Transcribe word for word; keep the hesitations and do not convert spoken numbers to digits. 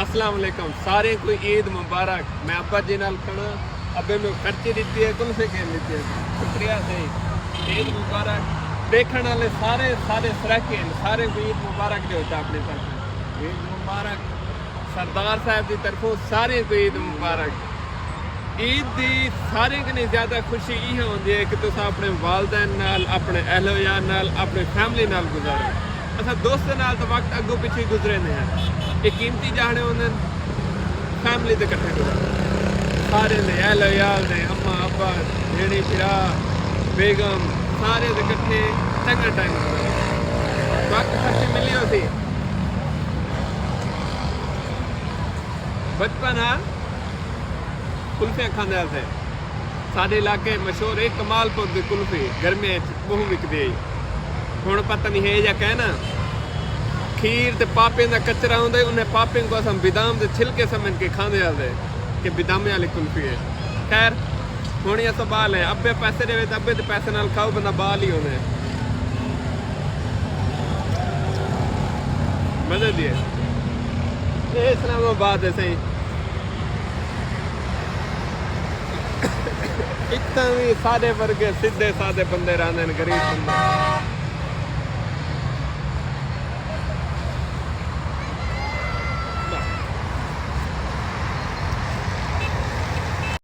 السلام علیکم، سارے کو عید مبارک۔ میں ابا جی نال کھڑا، ابے میں خرچی دیتی ہے، کلفے گھن دیتی ہے۔ شکریہ سائیں، عید مبارک۔ دیکھن والے سارے، سارے سرائیکی ہیں، سارے کو عید مبارک جو ہوتا اپنی طرف۔ عید مبارک۔ سردار صاحب دی طرفوں سارے کو عید مبارک۔ عید دی سارے کنی زیادہ خوشی یہ ہوندی ہے کہ تساں اپنے والدین نال، اپنے اہل و عیال نال، اپنے فیملی نال گزارو۔ اساں دوستیں نال تو وقت اگوں پچھوں ہی گزرے نے ہیں۔ یہ قیمتی جاہنے ہوندے ہیں، فیملی دے کٹھے گزارو۔ سارے نے، اہل و عیال نے، اماں، ابا، بھیݨیں، بھرا، بیگم، سارے دے کٹھے چنگا ٹائم گزارو۔ وقت سچی ملی ہوسی۔ بچپن آ کلفیاں کھاندے ہاسے۔ ساݙے علاقے مشہور ہے کمال پور دی کلفی، گرمیاں اچ ٻہوں وکدی ہئی۔ ہݨ پتہ نہیں ہے یا کائنا۔ کھیر تے پاپیں دا کچرا ہوندا ہے، انہیں پاپیں کوں اساں بدام دے چھلکے سمجھ کے کھاندے ہاسے کہ بدامیں والی کلفی ہے۔ خیر، ہݨ یہ سب ٻال ہے، ابے پیسے ݙیوے تے ابے دے پیسے نال کھاؤ، بندہ ٻال ہی ہوندے۔ مزے دی ہے۔ اے اسلام آباد ہے سائیں۔ اتنا بھی سادے ورگے سیدھے سادے بندے رہندے ہیں، غریب بندے۔